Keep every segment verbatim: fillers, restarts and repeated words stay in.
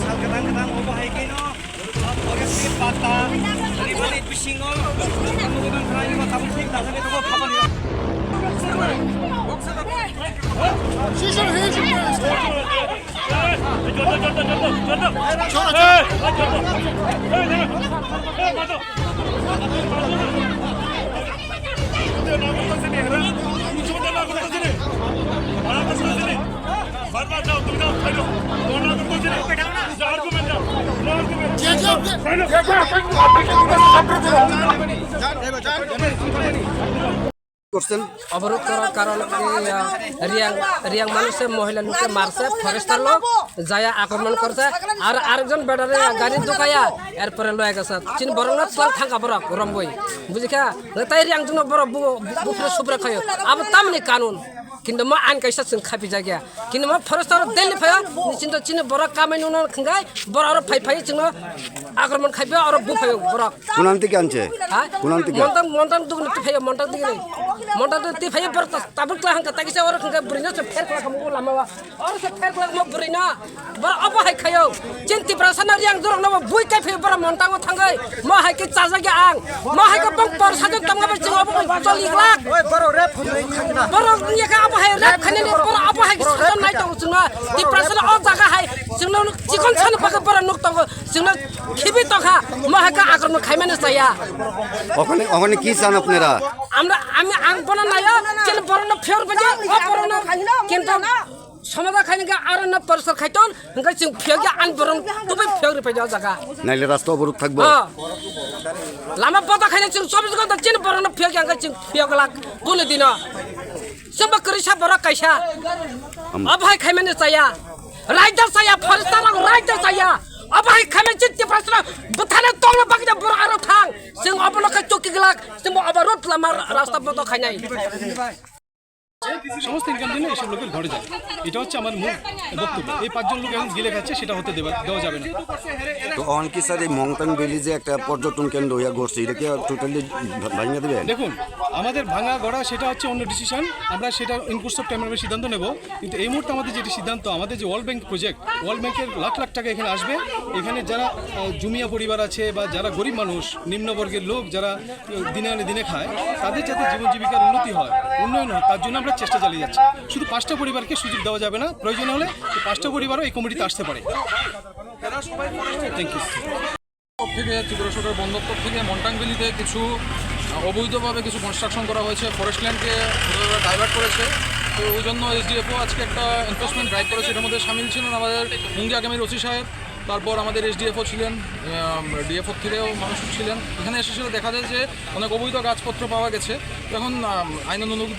Sal kwthang kwthang obo hai khe no, forest ni pata, ribani bisingo, ano gudang khlai ma tabuk sing dasa ni tabuk khabani. করছেন। অবরোধ করার কারণ, এই, আহ, রিয়াং, রিয়াং মানুষে মহিলা লোকে মারছে, ফরেস্টার লোক যায়া আক্রমণ করছে, আর আরেকজন বেটারে গাড়ি ঢুকাইয়া এরপরে লয়ে গেছে। চিন বরং না চল থাকা বরক রম্বই, বুঝিখা? তাই রিয়াং জন্য বড় বু-, বুফরে সুফরে খাইও, আবার তামনি কানুন। কিন্তু মা আইন কাইসা চিন খাপি জায়গা। কিন্তু ma forest aro Delhi phaya, ni chinta chini borok kamai nuna khwngai, borok aro phai phai chwngno akromon khai phai aro buphaio borok. Conan থেকে আনছে? Ha? কোনান থেকে? Montang, Montang dugni twi phai, Montang dugni. Montang dugni twi phai borok ta-, tabuk kla hangka tagisa oro khwngai bwrwino se pher kla khamu lama wa. Oro se pher kla khamu bwrwino. Borok obo hai khaio. Chin Tiprasa na riang dorok no bui kai phai borok Montang o thangai. Mo hai khe chajak ya ang. Mo hai khe bang por sajon tongma bai chwng obo bai choli glak. Oi, borok rep hwnwi khangna. Borok wngya khe abo hai rep khainani borok abo hai sajon nai tongo chwngno. Tiprasa o jaga hai chwngno chikon sani bagwi borok nuk tongo. Chwngno khibi tongkha. Mo hai khe akromon khaimani chaya. ওখানে, ওখানে কি চান আপনারা? Amra, ami ang bono nayo, chini borokno pheor baja, o borokno kinto somadan khaina khe aro no porsa khaiton, hingke chwng phiyok ya ani borok tubai phiyok ri paida o jaga. নাইলে রাস্তা অবরোধ থাকবো। Ha. Lama boda khaina chwng chobbish ghonta chini borokno phiyok ya hingke chwng phiyok lak kunu dino. Chwngbo kwrwisa borok kaisa. Am- Abo hai khaimani chaya. Raida chaya, forest rok raida chaya. Abo hai khaimani chini Tiprasa rok bwthana tongna bagwi borok aro thang. Chwng obono khai choki glak, chwngbo obo road lama rasta boda khainai. সমস্ত ইনকাম দিনে এসব লোকের ঘরে যায়। এটা হচ্ছে আমার মূল বক্তব্য। এই পাঁচজন লোক এখন গিলে খাচ্ছে, সেটা হতে দেওয়া, দেওয়া যাবে না। তো অন কি স্যার এই মংতাং ভ্যালি যে একটা পর্যটন কেন্দ্র হইয়া ঘটছে, এটা কি টোটালি ভাঙিয়ে দেবেন? দেখুন, আমাদের ভাঙা গড়া সেটা হচ্ছে অন্য ডিসিশন, আমরা সেটা ইন কোর্স অফ টাইম আমরা সিদ্ধান্ত নেব। কিন্তু এই মুহূর্তে আমাদের যেটি সিদ্ধান্ত, আমাদের যে ওয়ার্ল্ড ব্যাংক প্রজেক্ট, ওয়ার্ল্ড ব্যাংকের লাখ লাখ টাকা এখানে আসবে। এখানে যারা, আহ, জুমিয়া পরিবার আছে বা যারা গরিব মানুষ, নিম্নবর্গের লোক, যারা দিনে আনে দিনে খায়, তাদের যাতে জীবন জীবিকার উন্নতি হয়, উন্নয়ন হয়, তার জন্য আমরা চেষ্টা চালিয়ে যাচ্ছি। শুধু পাঁচটা পরিবারকে সুযোগ দেওয়া যাবে না, প্রয়োজন হলে এই পাঁচটা পরিবারও এই কমিটিতে আসতে পারে। Thank you. থেকে ত্রিপুরা সরকার বন দপ্তর থেকে মন্টাং ভ্যালিতে কিছু, আহ, অবৈধভাবে কিছু কনস্ট্রাকশন করা হয়েছে, ফরেস্ট ল্যান্ডকে ডাইভার্ট করেছে। তো ওই জন্য এসডিএফও আজকে একটা এনফোর্সমেন্ট ড্রাইভ করেছে। এটার মধ্যে সামিল ছিলেন আমাদের মুঙ্গি আগামীর ওসি সাহেব, তারপর আমাদের এসডিএফও ছিলেন, আম, ডিএফও থেকেও মানুষ ছিলেন। এখানে এসে সেটা দেখা যায় যে অনেক অবৈধ কাগজপত্র পাওয়া গেছে। এখন, আম, আইনানুগ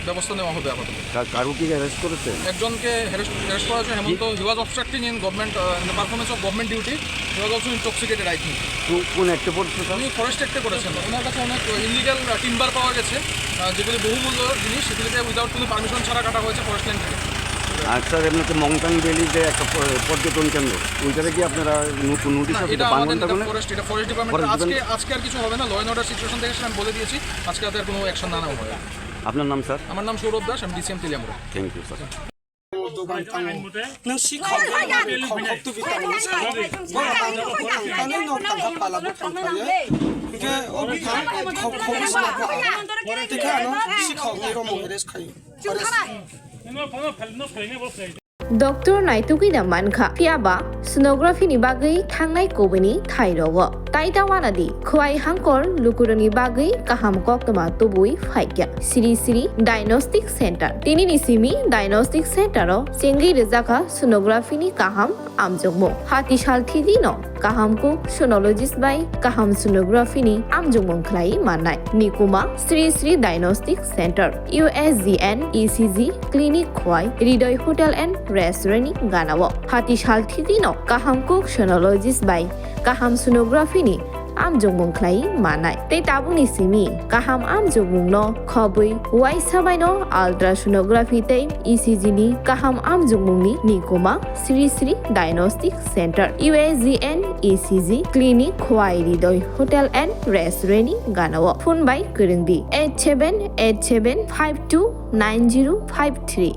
ব্যবস্থা নেওয়া হবে আপাতত। কা-, কারো কি অ্যারেস্ট করেছে? একজনকে অ্যারেস্ট, অ্যারেস্ট করা হয়েছে, কি? হেমন্ত। He was obstructing in government, uh, in the performance of government duty. He was also intoxicated, I think. কো-, কোন অ্যাক্টে পড়ছে, স্যার? উনি ফরেস্ট অ্যাক্টে করেছেন। ওনার কাছে অনেক ইলিগাল টিম্বার পাওয়া গেছে, আহ, যেগুলি বহুমূল্য জিনিস, সেগুলিকে উইদাউট কোনো পারমিশন ছাড়া কাটা হয়েছে ফরেস্ট ল্যান্ড থেকে। আর স্যার, এমনিতে মংতাং ভ্যালি যে একটা প-, পর্যটন কেন্দ্র, ওইটাতে কি আপনারা নো-, কোনো নোটিশ না, আছে? এটা এটা বান আমাদের বন্ধ এটা করবেন? ফরেস্ট, এটা ফরেস্ট ডিপার্টমেন্ট। ফরেস্ট আজকে, ডিপার্টমেন্ট। আজকে আর কিছু হবে না, ল অ্যান্ড অর্ডার সিচুয়েশন দেখে সেটা আমি বলে দিয়েছি, আজকে আর কোনো অ্যাকশন না নেওয়া হবে। আপনার নাম, স্যার? আমার নাম সৌরভ দাস, আমি DCM Teliamura. Thank you, sir. Nung si khok, khok, khok tu bita mo sa. Bo ang thangkha, no thangkha pala bo thangkha ye. Hingke o bita khok, khok sina kha. Tikha ano si khok ni romo heres khai. Heres. Doctor naitugwi da mankha, phiyaba sonography ni bagwi thangnai kubuni thai rogo. Tai ta wana di, khwai hangkor lukurokni bagwi kaham koktwma tubui phaikya. Sri Sri Diagnostic Center. Tinini simi Diagnostic Center o chengwi rwjakha sonography ni kaham amjokmung. Hati sal thidi no kaham kuk sonologist bai kaham sonography ni amjokmung khlai mannai. Nikuma Sri Sri Diagnostic Center, U S G N E C G clinic khwai Hridoy Hotel and Restaurant ni ganao. Hati sal thidi no kaham kuk sonologist bai kaham sonography ni amjokmung khlai mannai. Tei tabukni simi kaham amjokmung no khobwi uaisa bai no ultrasonography tei E C G ni kaham amjokmung ni nikuma Sri Sri Diagnostic Center, U S G N E C G clinic khwai Hridoy Hotel and Restaurant ni ganao. Phone bai kwrwng di eight seven eight seven five two nine zero five three.